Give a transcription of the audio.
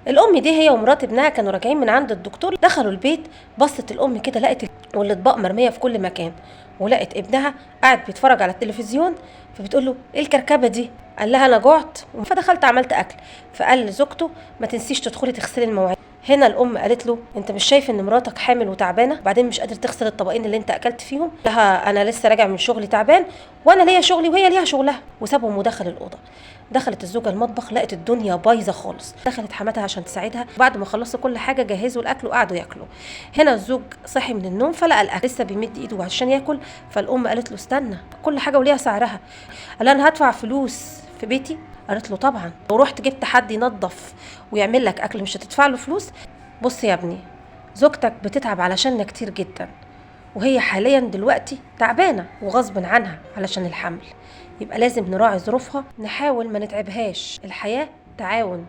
الام دي هي ومرات ابنها كانوا راجعين من عند الدكتور، دخلوا البيت، بصت الام كده لقت والاطباق مرمية في كل مكان، ولقت ابنها قاعد بيتفرج على التلفزيون، فبتقول له ايه الكركبه دي؟ قال لها انا جعت فدخلت عملت اكل. فقال لزوجته ما تنسيش تدخلي تغسلي المواعين. هنا الام قالت له انت مش شايف ان مراتك حامل وتعبانه، وبعدين مش قادر تغسل الطبقين اللي انت اكلت فيهم؟ لها انا لسه راجع من شغلي تعبان، وانا ليا شغلي وهي ليها شغلها. وسابهم ودخل الاوضة. دخلت الزوجة المطبخ لقت الدنيا بايظة خالص، دخلت حماتها عشان تساعدها. بعد ما خلصوا كل حاجة جهزوا الاكل وقعدوا ياكلوا. هنا الزوج صحي من النوم فلقى الاكل لسه بيمد ايده عشان ياكل، فالام قالت له استنى، كل حاجة وليها سعرها. قال انا هدفع فلوس في بيتي؟ قالت له طبعا، لو رحت جبت حد ينظف ويعمل لك اكل مش هتدفع له فلوس؟ بص يا ابني، زوجتك بتتعب علشاننا كتير جدا، وهي حاليا دلوقتي تعبانة وغصب عنها علشان الحمل، يبقى لازم نراعي ظروفها، نحاول ما نتعبهاش. الحياة تعاون.